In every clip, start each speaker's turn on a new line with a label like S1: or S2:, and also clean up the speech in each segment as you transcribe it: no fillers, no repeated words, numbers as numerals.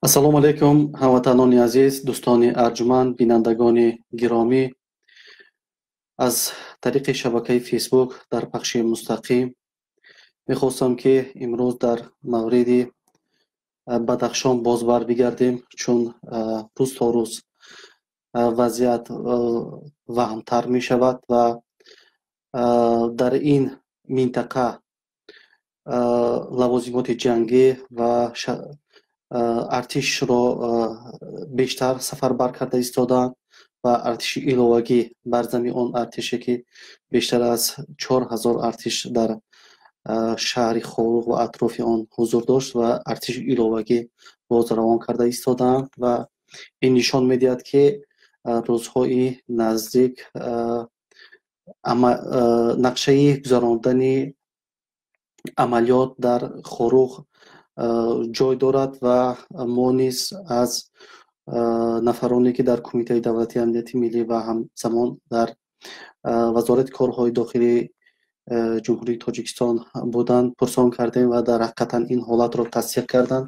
S1: Ассалому алайкум, ҳамватанони азиз, дӯстони арҷуманд, бинандагони гиромӣ. Аз тариқи шабакаи Фейсбук дар пахши мустақим мехостам, ки имрӯз дар мавриди Бадахшон боз барбигардем, чун рӯз то рӯз вазъият ваҳмтар мешавад ва дар ин минтақа лавозимоти ҷангӣ ва артишро бештар сафарбар карда истодаанд ва артиши иловагӣ бар зами он артише, ки бештар аз 4000 артиш дар шаҳри Хоруғ ва атрофи он ҳузур дошт ва артиши иловагӣ боз равон карда истодаанд ва ин нишон медиҳад, ки рӯзҳои наздик нақшаи гузарондани амалиёт дар Хоруғ ҷой дорад. Ва мо низ аз нафароне, ки дар Кумитаи давлатии амнияти миллӣ ва ҳамзамон дар Вазорати корҳои дохилии Ҷумҳурии Тоҷикистон буданд, пурсон кардем ва дар ҳақиқатан ин ҳолатро тасдиқ карданд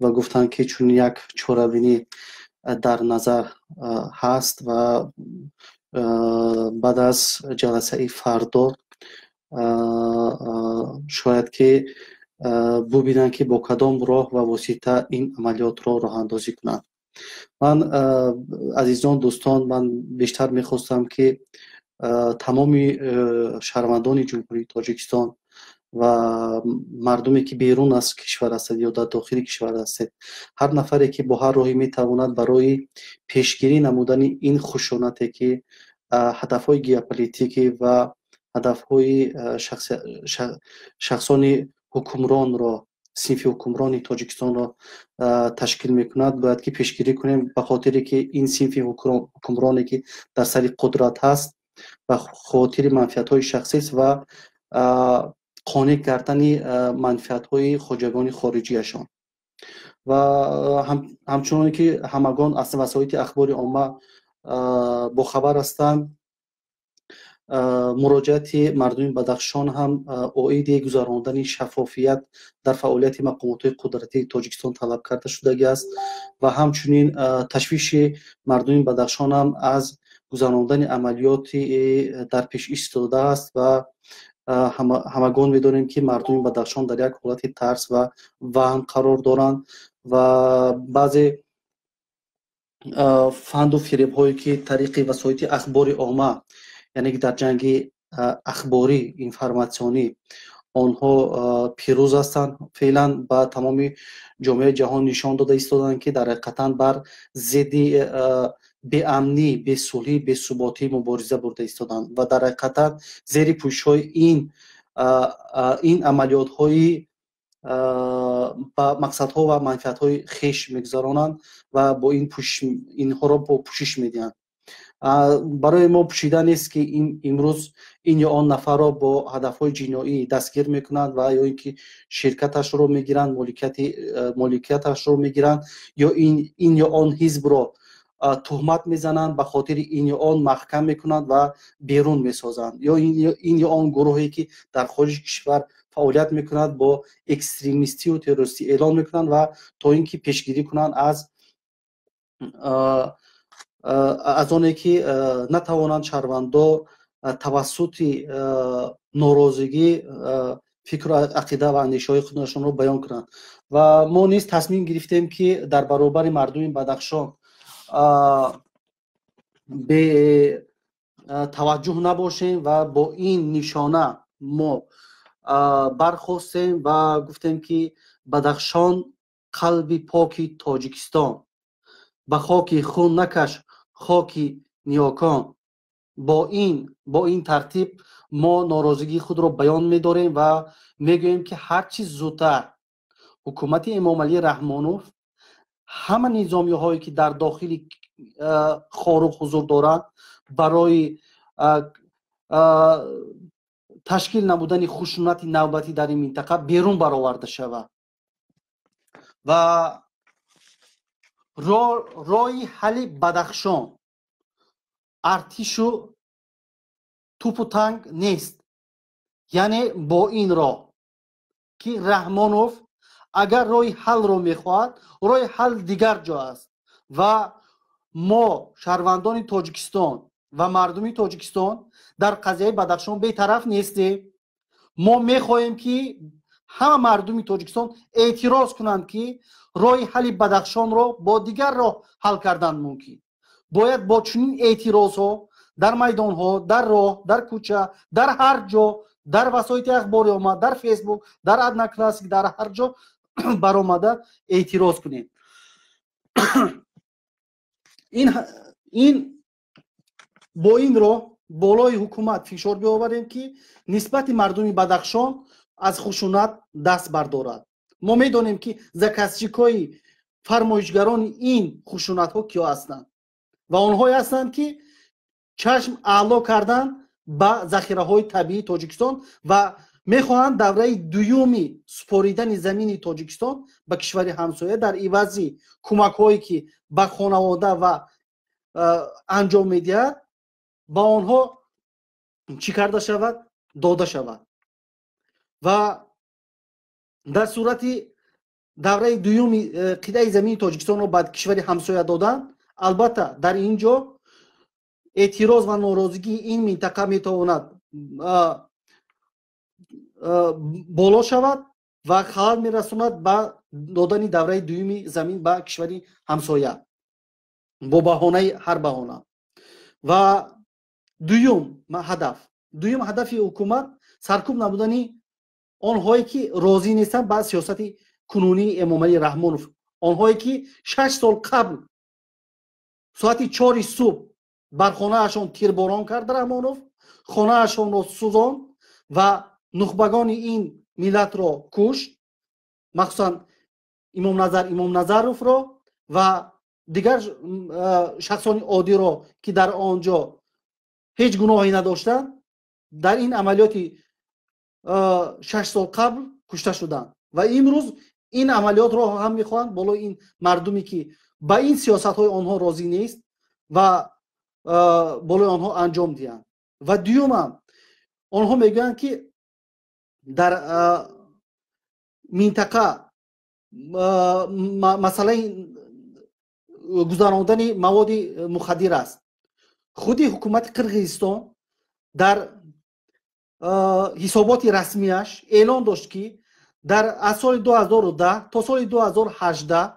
S1: ва гуфтанд, ки чунин як чорабинӣ дар назар ҳаст ва баъд аз ҷаласаи фардо шояд ки бубинанд, ки бо кадом роҳ ва восита ин амалиётро роҳандозӣ кунанд. Ман, азизон, дӯстон, ман бештар мехостам, ки тамоми шаҳрвандони Ҷумҳурии Тоҷикистон ва мардуме, ки берун аз кишвар ҳастед ё дар дохили кишвар ҳастед, ҳар нафаре, ки бо ҳар роҳе метавонад барои пешгирӣ намудани ин хушунате, ки ҳадафҳои геополитикӣ ва ҳадафҳои шахсони ҳукмронро, синфи ҳукмрони Тоҷикистонро ташкил мекунад, бояд ки пешгирӣ кунем, ба хотире ки ин синфи ҳукмроне, ки дар сари қудрат ҳаст, ба хотири манфиатҳои шахсист ва қонеъ кардани манфиатҳои хоҷагони хориҷиашон. Ва ҳамчуноне ки ҳамагон аз васоити ахбори омма бохабар ҳастанд, муроҷиати мардуми Бадахшон ҳам оиди гузарондани шаффофият дар фаъолияти мақомотҳои қудратии Тоҷикистон талаб карда шудагӣ аст ва ҳамчунин ташвиши мардуми Бадахшон ҳам аз гузарондани амалиёти дар пеш истодааст. Ва ҳамагон медонем, ки мардуми Бадахшон дар як ҳолати тарс ва ваҳм қарор доранд ва баъзе фанду фиребҳое, ки тариқи васоити ахбори омма, яъне ки дар ҷанги ахборӣ, информатсионӣ онҳо пирӯз ҳастанд, феълан ба тамоми ҷомеаи ҷаҳон нишон дода истоданд, ки дар ҳақиқатан бар зидди беамнӣ, бесулҳӣ, бесуботӣ мубориза бурда истоданд ва дар ҳақиқатан зери пӯшишҳои ин амалиётҳои ба мақсадҳо ва манфиатҳои хеш мегузаронанд ва бо ин пӯшиш инҳоро бо пӯшиш медиҳанд. Барои мо пӯшида нест, ки имрӯз ин ё он нафарро бо ҳадафҳои ҷиноӣ дастгир мекунанд ва ё ин ки ширкаташро мегиранд, моликияташро мегиранд, ё ин ё он ҳизбро туҳмат мезананд, ба хотири ин ё он маҳкам мекунанд ва берун месозанд, ё ин ё он гурӯҳе, ки дар хориҷи кишвар фаъолият мекунад, бо экстремистию террористӣ эълон мекунанд ва то ин ки пешгирӣ кунанд аз оне, ки натавонанд шаҳрвандо тавассути норозигӣ фикру ақида ва андешаҳои худашонро баён кунанд. Ва мо низ тасмим гирифтем, ки дар баробари мардуми Бадахшон бетаваҷҷӯҳ набошем ва бо ин нишона мо бархостем ва гуфтем, ки Бадахшон, қалби поки Тоҷикистон, ба хоки хун накаш хоки ниёкон. Бо ин тартиб мо норозигии худро баён медорем ва мегӯем, ки ҳар чи зудтар ҳукумати Эмомалӣ Раҳмонов ҳама низомиҳое, ки дар дохили Хоруғ ҳузур доранд, барои ташкил намудани хушунати навбатӣ дар ин минтақа берун бароварда шавад. Ва роҳи ҳалли Бадахшон артишу тупу танк нест, яъне бо ин роҳ, ки Раҳмонов Агар роҳи ҳалро мехоҳад, роҳи ҳал дигар ҷо аст ва мо шаҳрвандони Тоҷикистон ва мардуми Тоҷикистон дар қазияи Бадахшон бетараф нестем. Мо мехоҳем, ки ҳама мардуми Тоҷикистон эътироз кунанд, ки роҳи ҳалли Бадахшонро бо дигар роҳ ҳал кардан мумкин. Бояд бо чунин эътирозҳо дар майдонҳо, дар роҳ, дар кӯча, дар ҳар ҷо, дар васоити ахбори омма, дар Фейсбук, дар Одноклассник, дар ҳар ҷо баромада эътироз кунем. Ин бо ин роҳ болои ҳукумат фишор биоварем, ки нисбати мардуми Бадахшон аз хушунат даст бардорад. Мо медонем, ки заказчикҳои фармоишгарони ин хушунатҳо киё ҳастанд ва онҳое ҳастанд, ки чашм аъло кардан ба захираҳои табиии Тоҷикистон ва мехоҳанд давраи дуюми супоридани замини Тоҷикистон ба кишвари ҳамсоя дар ивази кӯмакҳое, ки ба хонавода ва анҷом медиҳад, ба онҳо чӣ карда шавад, дода шавад. Ва дар сурати давраи дуюми қитъаи замини Тоҷикистонро ба кишвари ҳамсоя додан, албатта, дар ин ҷо эътироз ва норозигии ин минтақа метавонад боло шавад ва халал мерасонад ба додани давраи дуюми замин ба кишвари ҳамсоя бо баҳонаи ҳар баҳона. Ва дуюм ҳадафи ҳукумат саркӯб намудани онҳое, ки розӣ нестанд ба сиёсати кунунии Эмомалӣ Раҳмонов, онҳое, ки 6 сол қабл соати 4-и субҳ бар хонаашон тирборон кард Раҳмонов, хонаашонро сӯзонд ва нухбагони ин миллатро кушт, махсусан Имомназар Имомназаровро ва дигар шахсони оддиро, ки дар он ҷо ҳеҷ гуноҳе надоштанд, дар ин амалиёти 6 сол қабл кушта шуданд. Ва имрӯз ин амалиётро ҳам мехоҳанд болои ин мардуме, ки ба ин сиёсатҳои онҳо розӣ нест, ва болои онҳо анҷом диҳанд. Ва дуюмам, онҳо мегӯянд, ки дар минтақа масъалаи гузарондани маводи мухаддир аст. Худи ҳукумати Қирғизистон дар ҳисоботи расмияш эълон дошт, ки дар аз соли 2010 то соли 2018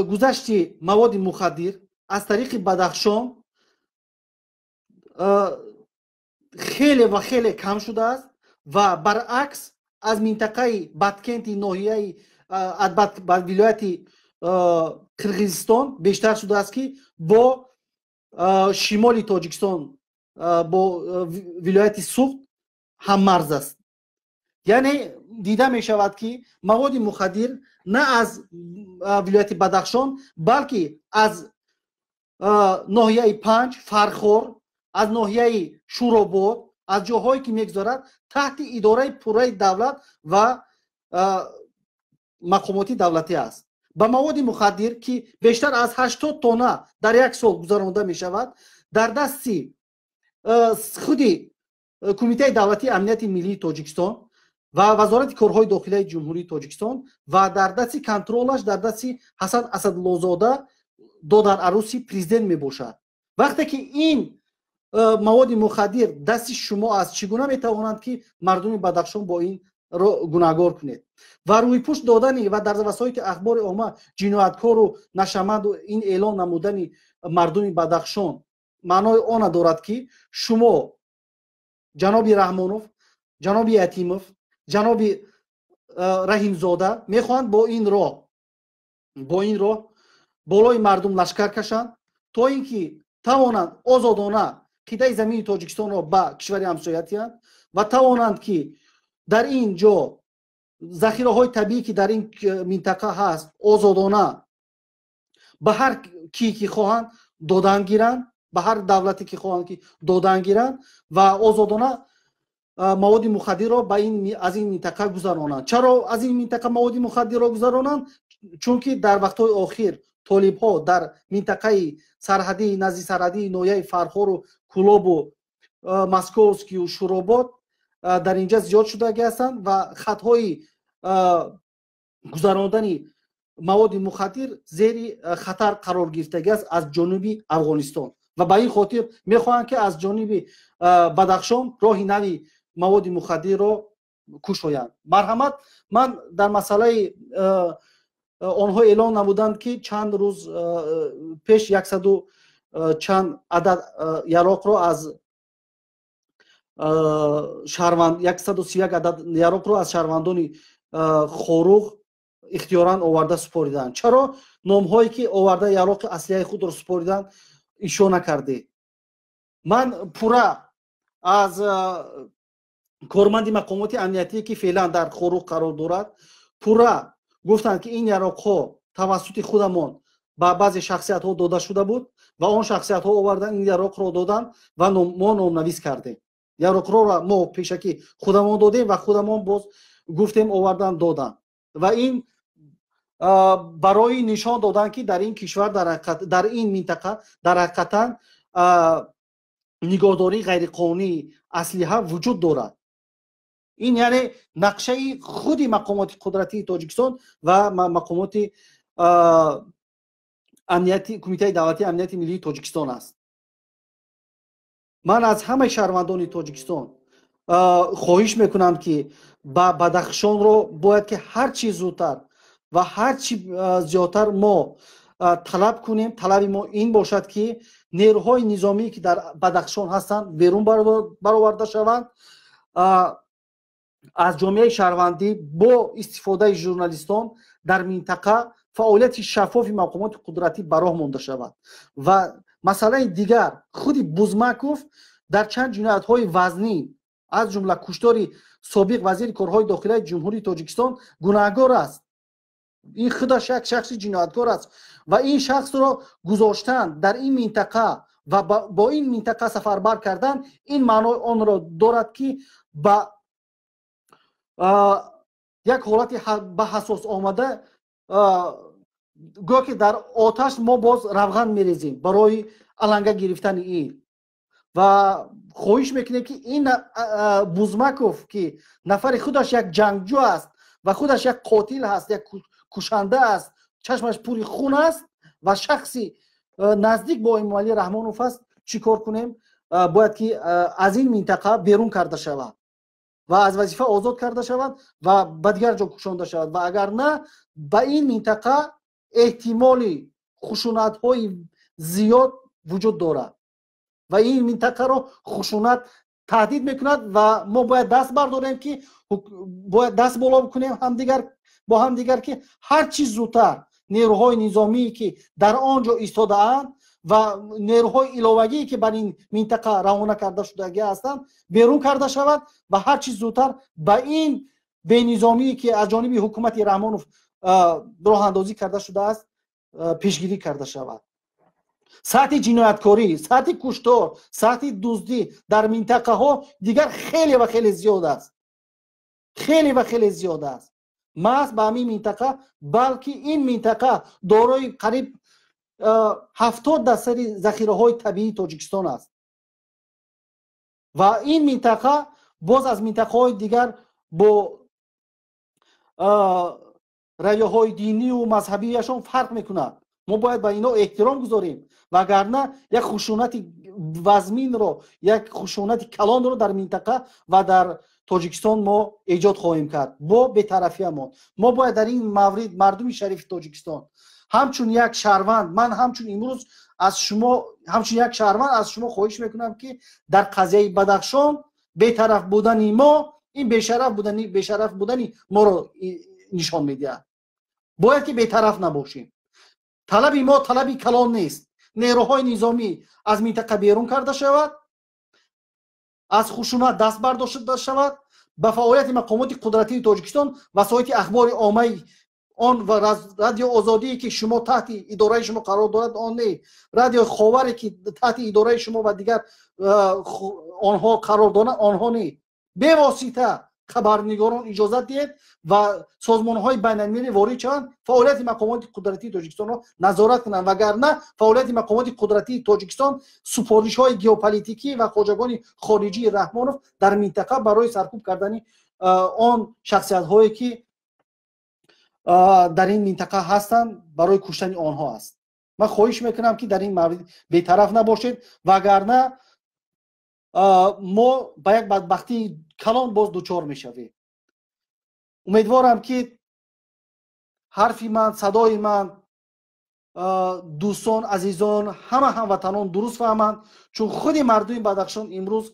S1: гузашти маводи мухаддир аз тариқи Бадахшон хеле ва хеле кам шудааст ва баръакс аз минтақаи Баткенти ноҳияи вилояти Қирғизистон бештар шудааст, ки бо шимоли Тоҷикистон, бо вилояти Суғд ҳаммарз аст. Яъне дида мешавад, ки маводи мухаддир на аз вилояти Бадахшон, балки аз ноҳияи Панҷ, Фархор, аз ноҳияи Шӯробод, аз ҷоҳое, ки мегузарад, таҳти идораи пурраи давлат ва мақомоти давлатӣ аст. Ба маводи мухаддир, ки бештар аз 80 тонна дар як сол гузаронда мешавад, дар дасти худи Кумитаи давлатии амнияти миллии Тоҷикистон ва Вазорати корҳои дохилияи Ҷумҳурии Тоҷикистон ва дар дасти контролаш, дар дасти Ҳасан Асадлозода, додараруси президент мебошад. Вақте ки ин маводи мухаддир дасти шумо аст, чӣ гуна метавонанд, ки мардуми Бадахшон бо ин гунаҳгор кунед ва рӯйпӯш додани ва дар васоити ахбори омма ҷинояткору нашаманду ин эълон намудани мардуми Бадахшон маънои она дорад, ки шумо, ҷаноби Раҳмонов, ҷаноби Ятимов, ҷаноби Раҳимзода, мехоҳанд бо ин роҳ болои мардум лашкар кашанд, то ин ки тавонанд озодона қитъаи замини Тоҷикистонро ба кишвари ҳамсоя диҳанд ва тавонанд, ки дар ин ҷо захираҳои табиӣ, ки дар ин минтақа ҳаст, озодона ба ҳар ки ки хоҳанд додан гиранд, ба ҳар давлате ки хоҳанд ки додан гиранд ва озодона маводи мухаддирро аз ин минтақа гузаронанд. Чаро аз ин минтақа маводи мухаддирро гузаронанд? Чунки дар вақтҳои охир толибҳо дар минтақаи сарҳадии, назди сарҳадии ноҳияи Фархору Кӯлобу Московскию Шӯробод дар инҷа зиёд шудагӣ ҳастанд ва хатҳои гузарондани маводи мухаддир зери хатар қарор гирифтагӣ аст аз ҷонуби Афғонистон ва ба ин хотир мехоҳанд, ки аз ҷониби Бадахшон роҳи нави маводи мухаддирро кушоянд. Марҳамат, ман дар масъалаи онҳо эълон намуданд, ки чанд рӯз пеш яксаду чанд адад яроқро аз шаҳрванд, 131 адад яроқро аз шаҳрвандони Хоруғ ихтиёран оварда супориданд. Чаро номҳое, ки оварда яроқи аслияи худро супориданд, ишо накардед? Ман пурра аз корманди мақомоти амниятие, ки феълан дар Хоруғ қарор дорад, пурра гуфтанд, ки ин яроқҳо тавассути худамон ба баъзе шахсиятҳо дода шуда буд ва он шахсиятҳо овардан ин яроқро доданд ва мо номнавис кардем. Яроқро мо пешакӣ худамон додем ва худамон боз гуфтем, овардан доданд. Ва ин барои нишон додан, ки дар ин кишвар, дар ин минтақа дар ҳақиқатан нигоҳдории ғайриқонунии аслиҳа вуҷуд дорад. Ин яъне нақшаи худи мақомоти қудратии Тоҷикистон ва мақомоти амнияти, Кумитаи давлатии амнияти миллии Тоҷикистон аст. Ман аз ҳамаи шаҳрвандони Тоҷикистон хоҳиш мекунам, ки ба Бадахшонро бояд ки ҳар чи зудтар ва ҳар чи зиёдтар мо талаб кунем. Талаби мо ин бошад, ки нерӯҳои низомие, ки дар Бадахшон ҳастанд, берун бароварда шаванд, аз ҷомеаи шаҳрвандӣ бо истифодаи журналистон дар минтақа фаъолияти шаффофи мақомоти қудратӣ ба роҳ монда шавад. Ва масъалаи дигар, худи Бузмаков дар чанд ҷиноятҳои вазнин, аз ҷумла куштори собиқ вазири корҳои дохилаи Ҷумҳурии Тоҷикистон, гунаҳгор аст. Ин худаш як шахси ҷинояткор аст ва ин шахсро гузоштан дар ин минтақа ва бо ин минтақа сафарбар кардан ин маънои онро дорад, ки ба як ҳолати ба ҳассос омада, гӯё ки дар оташ мо боз равған мерезем барои аланга гирифтани ин. Ва хоҳиш мекунем, ки ин Бузмаков, ки нафари худаш як ҷангҷӯ аст ва худаш як қотил ҳаст, як кушанда аст, чашмаш пури хун аст ва шахси наздик бо Эмомалӣ Раҳмонов аст, чӣ кор кунем? Бояд ки аз ин минтақа берун карда шавад ва аз вазифа озод карда шавад ва ба дигар ҷо кушонда шавад. Ва агар на, ба ин минтақа эҳтимоли хушунатҳои зиёд вуҷуд дорад ва ин минтақаро хушунат таҳдид мекунад. Ва мо бояд даст бардорем, ки бояд даст боло кунем ҳамдигар бо ҳамдигар, ки ҳар чи зудтар нерӯҳои низомие, ки дар он ҷо истодаанд, ва нерӯҳои иловагие, ки бар ин минтақа равона карда шудагӣ ҳастанд, берун карда шавад ва ҳар чи зудтар ба ин бенизомие, ки аз ҷониби ҳукумати Раҳмонов роҳандозӣ карда шудааст, пешгирӣ карда шавад. Сатҳи ҷинояткорӣ, сатҳи куштор, сатҳи дуздӣ дар минтақаҳо дигар хеле ва хеле зиёд аст, хеле ва хеле зиёд аст. Маҳз ба ҳамин минтақа, балки ин минтақа дорои қариб 70 дарсади захираҳои табиии Тоҷикистон аст ва ин минтақа боз аз минтақаҳои дигар бо равияҳои динию мазҳабияшон фарқ мекунад. Мо бояд ба ино эҳтиром гузорем, вагарна як хушунати вазминро, як хушунати калонро дар минтақа ва дар Тоҷикистон мо эҷод хоҳем кард бо бетарафиямон. Мо бояд дар ин маврид, мардуми шарифи Тоҷикистон, ҳамчун як шаҳрванд, ман ҳамчун имрӯз аз шумо, ҳамчун як шаҳрванд, аз шумо хоҳиш мекунам, ки дар қазияи Бадахшон бетараф будани мо ин бешараф будани моро нишон медиҳад. Бояд ки бетараф набошем. Талаби мо талаби калон нест: нерӯҳои низомӣ аз минтақа берун карда шавад, аз хушунат даст бардошта шавад, ба фаъолияти мақомоти қудратии Тоҷикистон, васоити ахбори оммаи он ва Радио Озодие, ки шумо таҳти идораи шумо қарор дорад, он не, Радиои Ховаре, ки таҳти идораи шумо ва дигар онҳо қарор доранд, онҳо не, бевосита. Хабарнигорон иҷозат диҳед ва созмонҳои байналмилалӣ ворид шаванд, фаъолияти мақомоти қудратии Тоҷикистонро назорат кунанд, вагарна фаъолияти мақомоти қудратии Тоҷикистон супоришҳои геополитикӣ ва хоҷагони хориҷии Раҳмонов дар минтақа барои саркӯб кардани он шахсиятҳое ки дар ин минтақа ҳастанд, барои куштани онҳо аст. Ман хоҳиш мекунам, ки дар ин маврид бетараф набошед, вагарна мо ба як бадбахтии калон боз дучор мешавем. Умедворам, ки ҳарфи ман, садои ман дӯстон, азизон, ҳама ҳамватанон дуруст фаҳманд, чун худи мардуми Бадахшон имрӯз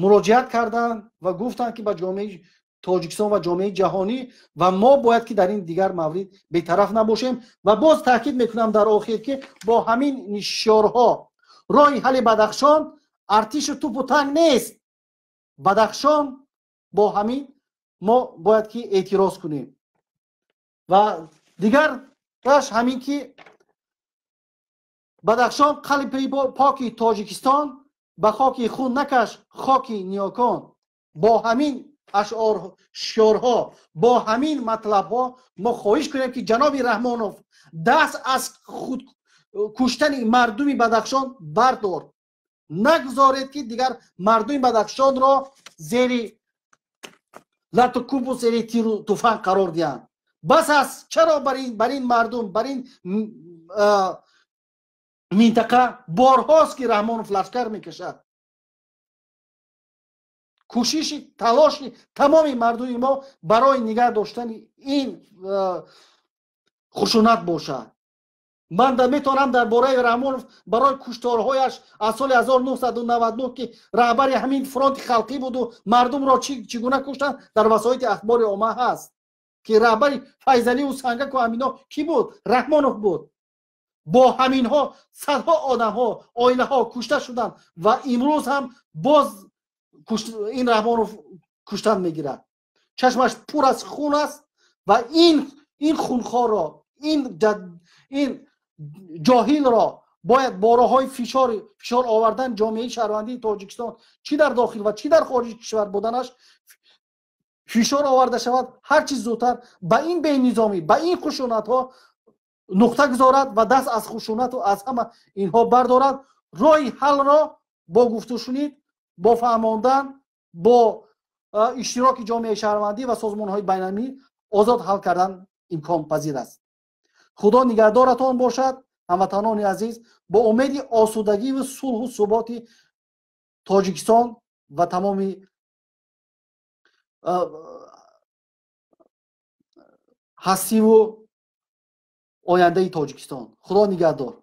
S1: муроҷиат карданд ва гуфтанд, ки ба ҷомеаи Тоҷикистон ва ҷомеаи ҷаҳонӣ, ва мо бояд ки дар ин дигар маврид бетараф набошем. Ва боз таъкид мекунам дар охир, ки бо ҳамин шиорҳо роҳи ҳалли Бадахшон артишу тупу танк нест. Бадахшон бо ҳамин мо бояд ки эътироз кунем. Ва дигараш ҳамин ки Бадахшон қалби поки Тоҷикистон, ба хоки хун накаш хоки ниёкон. Бо ҳамин ашъор, шиорҳо, бо ҳамин матлабҳо мо хоҳиш кунем, ки ҷаноби Раҳмонов даст аз худ куштани мардуми Бадахшон бардор. Нагузоред, ки дигар мардуми Бадахшонро зери лату кӯбу зери тиру туфанг қарор диҳанд. Бас аст. Чаро бар ин мардум, бар ин минтақа борҳост, ки Раҳмонов лашкар мекашад? Кӯшиши, талоши тамоми мардуми мо барои нигаҳ доштани ин хушунат бошад. Ман метавонам дар бораи Раҳмонов барои кушторҳояш аз соли 1999, ки раҳбари ҳамин фронти халқӣ буду мардумро чӣ гуна куштанд, дар васоити ахбори омма ҳаст, ки раҳбари Файзаливу Сангаку ҳамино кӣ буд? Раҳмонов буд. Бо ҳаминҳо садҳо одамҳо, оилаҳо кушта шуданд ва имрӯз ҳам боз ин Раҳмонов куштан мегирад. Чашмаш пур аз хун аст ва ин хунхорро, ин ҷоҳилро бояд бо роҳҳои фишор овардан ҷомеаи шаҳрвандии Тоҷикистон, чӣ дар дохил ва чӣ дар хориҷи кишвар буданаш, фишор оварда шавад, ҳар чиз зудтар ба ин бенизомӣ, ба ин хушунатҳо нуқта гузорад ва даст аз хушунату аз ҳама инҳо бардорад. Роҳи ҳалро бо гуфтушунид, бо фаҳмондан, бо иштироки ҷомеаи шаҳрвандӣ ва созмонҳои байналмилалӣ озод ҳал кардан имконпазир аст. Худо нигаҳдоратон бошад, ҳамватанони азиз, бо умеди осудагиву сулҳу суботи Тоҷикистон ва тамоми ҳастиву ояндаи Тоҷикистон. Худо нигаҳдор.